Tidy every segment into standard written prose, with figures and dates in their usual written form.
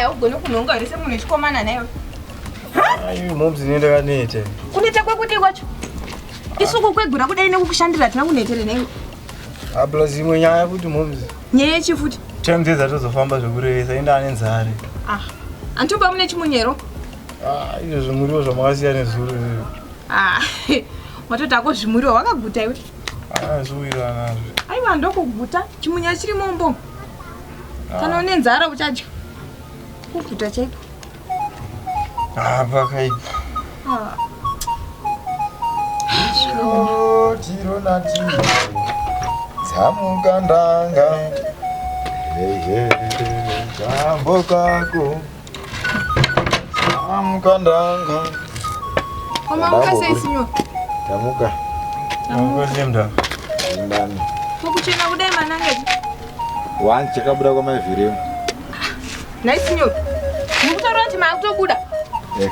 kudai haugoni kunhonga here semunhu wechikomana naiwe? Ayi moms inoenda kanete. Kuneta kwekudii kwacho? Isu kukwegura kudai nekukushandira hatina kunetere naiwe. Ah plus imwe nyaya futi moms. Nyaya yechi futi? Time dzedza tozofamba zvekurevesa enda ane nzare. Ah. Antoba mune chimunyero? Ah izvo zvimuriwo zvamakasiya nezuro izvo. Ah. Watoti ako zvimuriwo wakaguta iwe. Ah zviwirana. Aiwa ndokuguta. Chimunya chiri mombo. Kana une nzara uchadya. Kuguta chaiko. Ah pakaipa. Ah. Tiro na tiro dzamukandanga hehe kambo kako dzamukandanga. Wamamuka sei sinyo? Tamuka. Tamuka semda. Ndani. Kukuchena kudai mananga. Wani chakabuda kwa mai Vhiremu. Nhai sinyo. Mukutaura kuti makutobuda. Eh.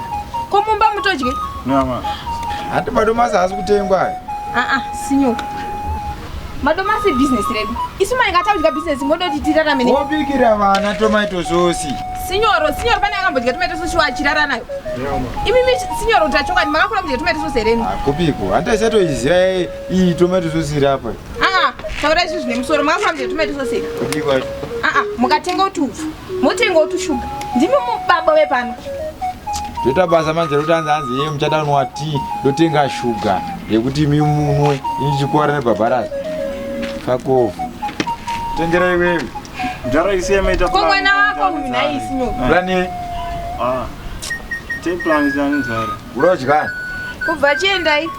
Ko mumba mutodye? Nyama. Handi madomasi haasi kutengwa aya. Ah ah, sinyo. Madomasi business redu. Isu mai ngatadya business modoti tirarame ne. Wobikira vana tomato sauce. Sinyoro, sinyoro pane akambodya tomato sauce achirara nayo. Imi sinyoro kuti achokwadi makakura kudya tomato sauce here? Ah, kupiko. Handi achatoiziva iyi tomato sauce iri apa. Ah, taura izvi zvine musoro makakura kudya tomato sauce here? Kupiko acho. Ah ah, mukatenga utupfu, motenga utushuga. Ndimi mubaba wepano. Toita basa manje rekuti hanzi hanzi iye muchada kunwa tea ndotenga shuga yekuti imi munwe ini chikuwara nebhabharasi. Fakofu. Tengera iwewe. Mdara isiye maita Ko mwana wako uyu nhai sinyo. Plan ye. Ah. Te plan zani nzara. Unodya. Kubva chiendai.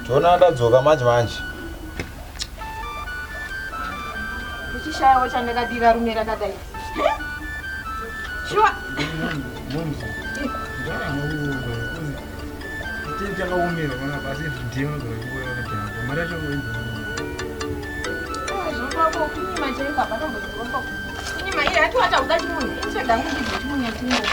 Tona ndadzoka manje manje. Uchishayawo chandakadira rume rakadai. Shuwa. Chakaomera panapa asi ndiye unogara uchingouya wakadhakwa. Mari yacho kuenza. Zvako kunyima chaiko apa tomboziva kunyima iye ati wachauda chimunhu. Inchega ngundidye chimunhu chimunhu.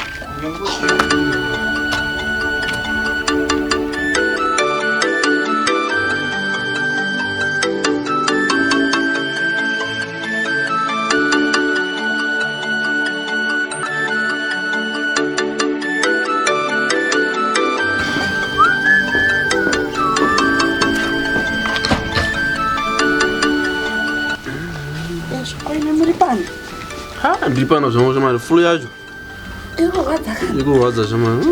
Koine muri pano? Ha, ndiri pano zvangu shamwari, flu yacho Iri kurwadza kana? iri kurwadza shamwari.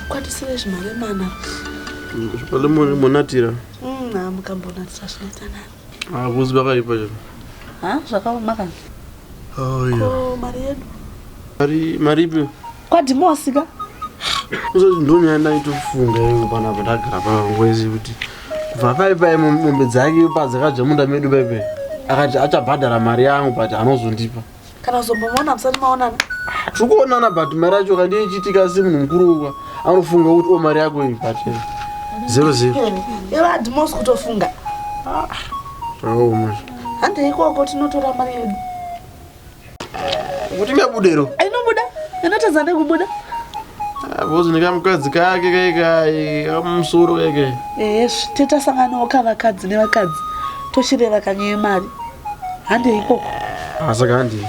Kwatisire zvimalemana. Zvimalemoni monatira. Ha, mukambonatira zvinoita nani. Ah, kuzi pakaipa chero. Ha, zvakaoma kana. Oh, yeah. Ko mari yedu? Mari mari ipi? Kwadhimosi ka? Uzoti ndonyaya ndaitofunga iwe panapa ndagara pangoezi kuti kubva pai pai mombe dzake padzakadya munda medu pai pai akati achabhadhara mari yangu but anozondipa. Kana kuzombomuona musati maonana? Tiri kuonana but mari yacho kandi ichiitika semunhu mukuru uka anofunga kuti o mari yako iyi but zero zero. Iwe adhimosi kutofunga. Zvakaoma. Handei ikoko tinotora mari yedu. Kuti ingabudero. Inobuda? Inotadza nekubuda? Bozi nekamukadzi kake kaikai kamusoro kaikai. Ehezve, tetasanganawo kavakadzi nevakadzi tochireva kanyaya yemari. Handei ikoko. Ah, saka handei.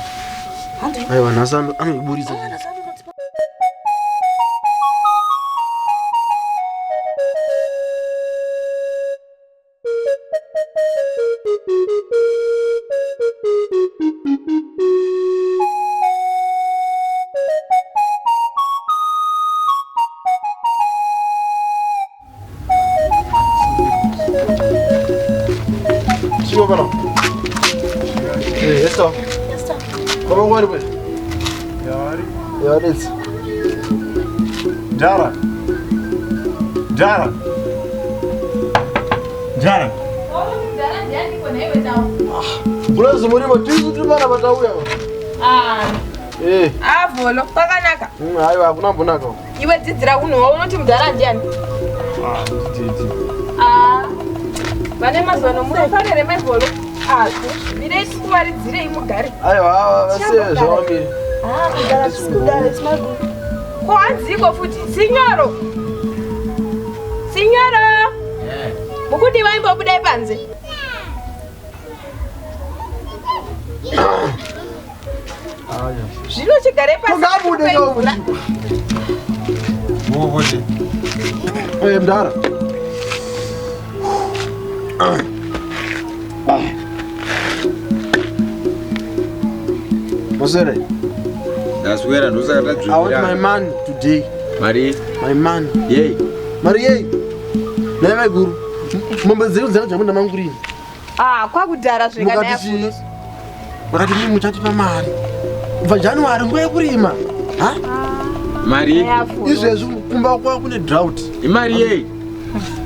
Handei. Aiwa nhasi anoiburitsa. Chiko pano. Eh, Esther. Baba ngwari bwe. Yari. Yawadetsi. Mdara. Mdara. Mdara. Mudhara ndianiko nhaiwe tawo? Bulazi murimo tisu tiri pana patauya. Ah, Eh, avholo kwakanaka. aiwa hakuna mbonaka. Iwe dzidzira unhu waunoti mudhara ndiani? Ah, nditete. Ah. Vane mazuva ano munofanire maivholo. Ah, mirei tikuvaridzirei mugare. Aiwa, vasiye zvavamiri. Ah, mudhara tisikudare timagu. Ko hanziko futi sinyoro. Sinyoro. Mukudiwa imbobudai panze. Zvino chigare pasi. Ungabude mvura. Mupopote. Eh, mdara. Masere, Ndaswera ndosaka I want my tadzvira. money today. Mari My money. yei. Mari yei. Naye maiguru. Mombe dzenyu dzakadya munda mangu rini. Ah, kwakudhara Mukati zvikanaya chii? Makati mimi muchatipa mari. Kubva January nguva yekurima. Ha? Mari Izvezvi kumba kwava kune drought. imari yei.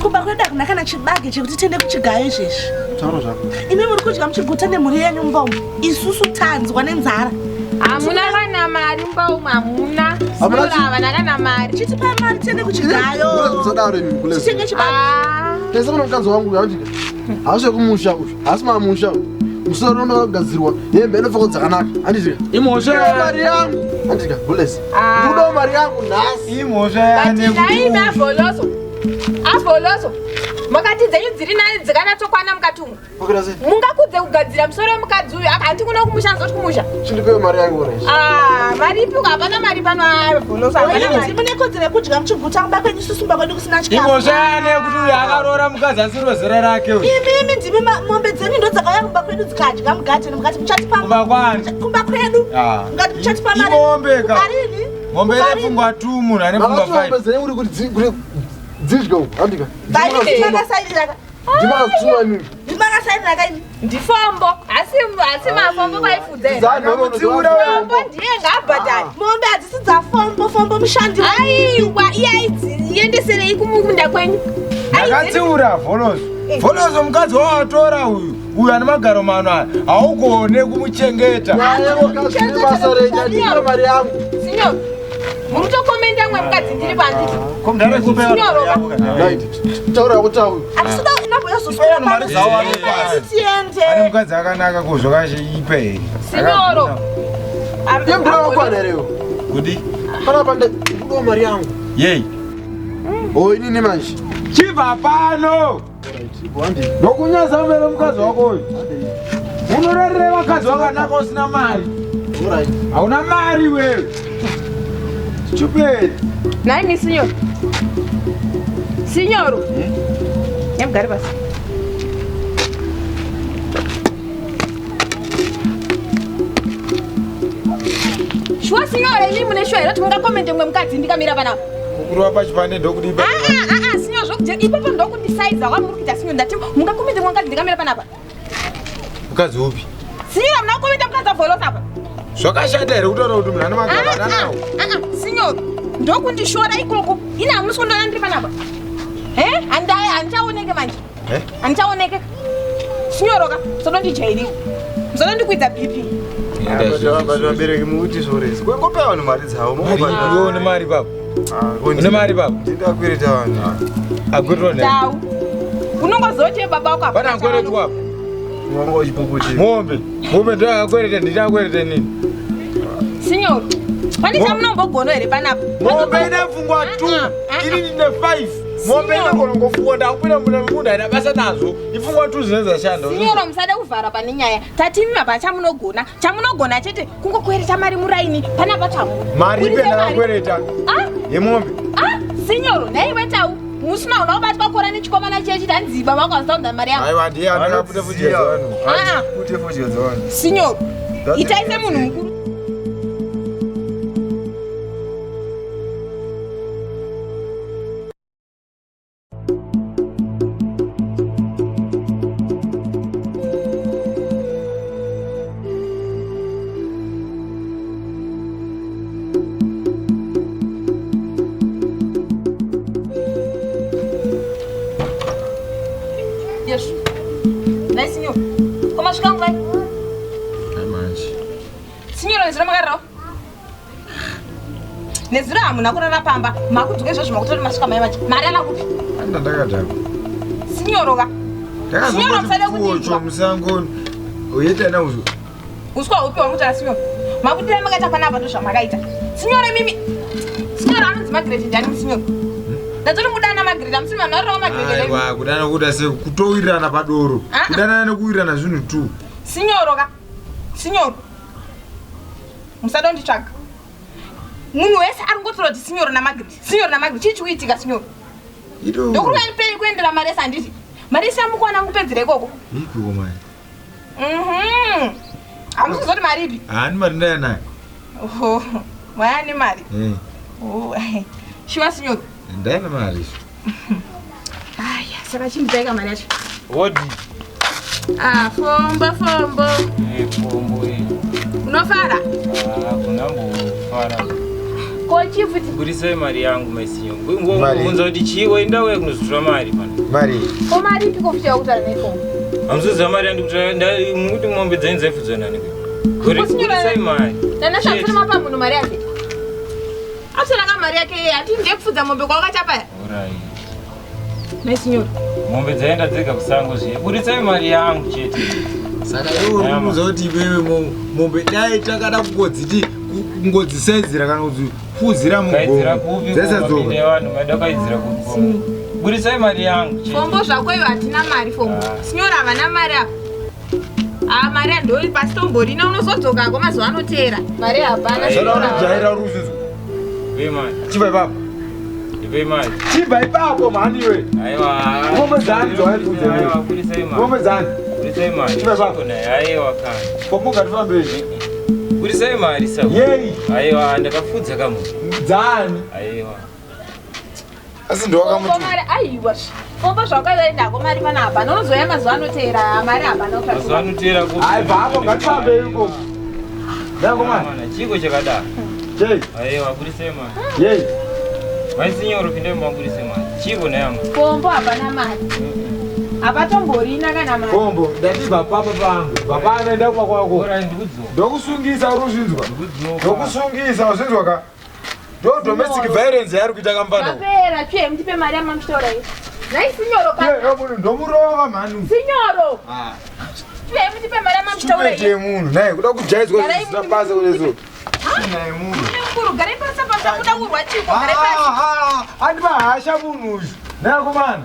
Kumba kwedu hakuna kana chibage chekuti tiende kuchigayo izvezvi. Taura zvako. Imi muri kudya muchiguta nemhuri yenyu mumba umu. Isusu tanzwa nenzara. Hamuna kana mari mumba umu hamuna. Hamuna Sinyoro havana kana mari. Chitipai mari tiende kuchigayo. Musadaro imi kulezi. Titenge chibage. Ah. Tese kuna mukadzi wangu uyu handika. Haasi wekumusha uyu. Haasi mamusha uyu. Musoro unogadzirwa hembe inopfekwa dzakanaka. Handika. Imhosva Ndikudawo mari yangu. Handika, bulesi. Ah. Ndikudawo mari yangu nhasi. Imhosva yani But naimi avholoso. Avholoso. Makati dzenyu dziri nani dzikanatsokwana mukati umu. Pakira sei? Mungakudze kugadzira musoro wemukadzi uyu aka handi kuno kumusha nzoti kumusha. Chindipewo mari yangu ora. Ah, mari ipi hapana mari pano avholoso hapana mari. Mune kodzero yekudya muchiguta kumba kwenyu isusu kumba kwedu kusina chikafu. Imhosva yani yekuti uyu akaroora mukadzi asiro zera rake uyu. Imimi ndimi mombe dzenyu ndo dzakauya kumba kwedu dzikadya mugadheni mukati muchatipa Kumba kwani? kumba kwedu. Ah. Mukati muchatipa mari. Imombe ka. Kubarini? Mombe ine Kubarini? pfungwa 2 munhu ane pfungwa Makati mombe 5. dzenyu uri kuti kuti dzidye uku. Handika. Ndimakasairira ka. Ndimakazvituma imimi. Ndimakasairira ka imi. Ndifombo. Asi asi mafombo kwaifudza here. Akamutsiura uyu. Fombo ndiye ngaabhadhare. Mombe hadzisi dzafombo fombo mushandi. Aiwa, iye aidziendeserei kumunda kwenyu. Ndakatsiura Vholoso. Vholoso mukadzi wawatora uyu. Uyu ane magaro mano aya. Haugone kumuchengeta. Naye mukadzi zvine basa renyu. Handika mari yangu. Sinyoro. Muri kutokomenda mwe mukadzi ndiri panditi. Ko mudhara kupa Sinyoro. Right. Taura yako taura. Hatisuda inamboyozoswera Mari pano. dzavo vanopa. Tiende. Ane mukadzi akanaka ko zvakaipa here. Sinyoro. Iye mdara wakwana here iwe? Kudi? Panapa ndikudawo mari yangu. Yei. Oh, inini manje. Chibva pano. Right. Handika. Ndokunyaza mbere mukadzi wako uyu. Unorarira vakadzi wakanaka usina mari. Alright. Hauna mari wewe. Stupid. Naimi sinyoro. Sinyoro. Nyamugare pasi. Shuwa sinyoro imi mune shuwa here kuti mungakomente mumwe mukadzi ndikamira panapa. Mukuru wapachipande ndokudipa. Ah ah ah sinyoro zvokuje ipapo ndokundisaiza kwamuri kuita sinyoro ndati mungakomente mumwe mukadzi ndikamira panapa. Mukadzi upi? Sinyoro muna kukomenta mukadzi avholosa apa. Zvakashata here kutaura kuti munhu ane magaro ananawo? Sinyoro ndokundishora ikoko. Ini hamusi kundiona ndiri panapa. Eh? Handichaoneke manje. Eh? Handichaoneke. Sinyoro ka musatondijairira. Musatondikwidza BP. Vabereki mukuti zvoresi. Ngopa vanhu mari dzavo. Mari iwe une mari baba. Une mari baba. Ndakwereta vanhu. Akwereta nei? Tau. Unongozoche baba wako apa. Pana akweretwa apa. Wanga uchipopotera. Mombe. Mombe ndo akwereta ndini akwereta nini? Sinyoro. Pane chamunombogona here panapa? Mombe ine pfungwa 2, ini ndine 5. Mombe inogona kungofungwa ndakupinda munda munda haina basa nazvo. Ipfungwa 2 dzinenge dzashanda. Sinyoro musade kuvhara pane nyaya. Tati imi mabva chamunogona. Chamunogona chete kungokwereta mari muraini panapa chamu. Mari ipe Buritse mari. ndakakwereta. Ah? Yemombe. Ah, sinyoro, nhaiwe tau. Musina una kubatwa kora nechikomana chiye chiti hanzi baba wako hasaunda mari yangu. Aiwa ndiye andakabuda fudya dzevanhu. Ah. Kute fodya dzevanhu. Sinyoro, itai semunhu mukuru. Yesu. Nhai sinyoro. Kwamasvika nguvai? Manje. Sinyoro nezuro makararawo? Nezuro hamuna kurara pamba. Makudzoka izvozvo makutora masvika mai vacho. Mari ana kupi? Anda ndakadhakwa. Sinyoro ka. Sinyoro musade Ndakazongoti kundinzwa. musango. Uyeita nauzvo. Uswa hupi hwamutaura sinyoro? Makudira makaita panapa ndozvamakaita. Sinyoro imimi. Sinyoro anonzi Margaret ndiani sinyoro? Ndatori kudana Margaret, hamusiri vanhu varirawo Margaret here? Aiwa kudana kuita sei kutowirirana padoro. Ah, ah. Kudanana nekuwirirana zvinhu tu. Sinyoro ka. Sinyoro. Musada kunditsvaga. Munhu wese ari kungotaura kuti sinyoro naMagret, sinyoro naMagret. Chii chikuitika sinyoro? Ndokureva pei kuendera mari yese handiti? Mari yese yamukuwana mukupedzera ikoko. Ipiko mari? Mhm. Hamusizoti mari ipi? Haani mari ndaya nayo. Oho, mayani mari. Eh. Oh, shuwa sinyoro. Ndaya mari. Aya, saka chimbitai mari yacho. Wodi. Ah, fombo fombo. Eh, fombo eh. Unofara? Ah, kunambofara. Ko chifuti? Burisai mari yangu maisinyo. Ngobvunza kuti chii waenda uya kunozotora mari pano. Mari. Ko mari ipi ko futi yakutaura nefombo? Hamuzoziva mari yandikutora mukuti mombe dzenyu dzaifudzwa nani? Burisai mari. Nana shamsuri mapa munhu mari yake. Atora ka mari yake iye ati ndekufudza mombe kwakachapa. Orai. Maisinyo. Mombe dzaenda dzega kusango zviye. Burisai mari yangu chete. Saka iwe uri kuudza kuti iwewe mombe dai takada kungodziti kungodzisaidzira kana kudzipfudzira mugomo dzaisadzoka. Vanhu maida kaidzira kupi? Burisai mari yangu chete. Fombo zvako iwe hatina mari fombo. Sinyora havana mari apa. Ah, mari handori pasi tomborina unozodzoka ko mazuva anoteera. Mari hapana. Saka unojaira uri kuzvinzwa. Ipe mari. Chibva ipapo. Ipe mari. Chibva ipapo mhani iwe. Aiwa. Mombe dzani dzawaifudza iwe. Aiwa, burisai mari. Mombe dzani. Burisai mari. Chibva ipapo. Aiwa kana. Fombo ngatifambei. Burisai mari sa. Yei. Aiwa, ndakafudza kamu. Dzani. Aiwa. Asi ndowakamuti. Mari aiwa. Fombo zvakaenda mari pana hapana. Unozouya mazuva anoteera mari hapana. Mazuva anoteera kupi? Aiwa, apo ngatifambei ikoko. Ndakomana. Chiko chakadaro. Chei. Aiwa, burisai mari. Yei. Maisinyoro pinde maburise mari. Chiko naye mari. Fombo hapana mari. Hapatomborina kana mari. Fombo, ndati bva papa pangu. Bva pano enda kumba kwako. Ndokusungisa uri kuzvinzwa. Ndokusungisa uzvinzwa ka. Ndo domestic violence yaari kuita kamfana. Mapera tsve mutipe mari yamamuchitaura iyi. Nhai sinyoro ka. Ye, munhu ndomurova mhani. Sinyoro. Ah. Tsve mutipe mari yamamuchitaura iyi. Stupid yemunhu. Nhai kuda kujaidzwa zvisina basa kulezo. Naye munhu. Mukuru garai pasi apa muchabuda kurwa chiko garai pasi. Ah, andipa hasha munhu uyu. Nhai akomana.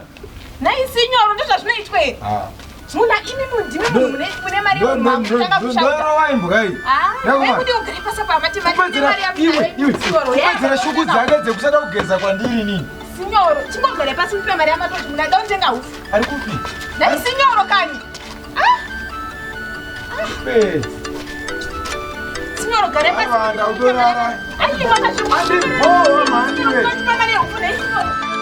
Nhai sinyoro ndozvazvinoitwa here? Ah. Muna imi mundimi munhu mune mari yemutanga kushauta. Ndorova imbwa iyi. Ah, kuti ugare pasi apa mati mari mari iwe. Kupedzera shuku dzake dzekusada kugeza kwandiri inini. Sinyoro, chingogare pasi mupe mari yamatoti munada kutenga hufu. Ari kupi? Nhai sinyoro kani. Ah. Be. Sinyoro gare pasi. Aiwa, ndautorara. Aiwa, Andibhowa mhani iwe. Mari yehufu nhai sinyoro.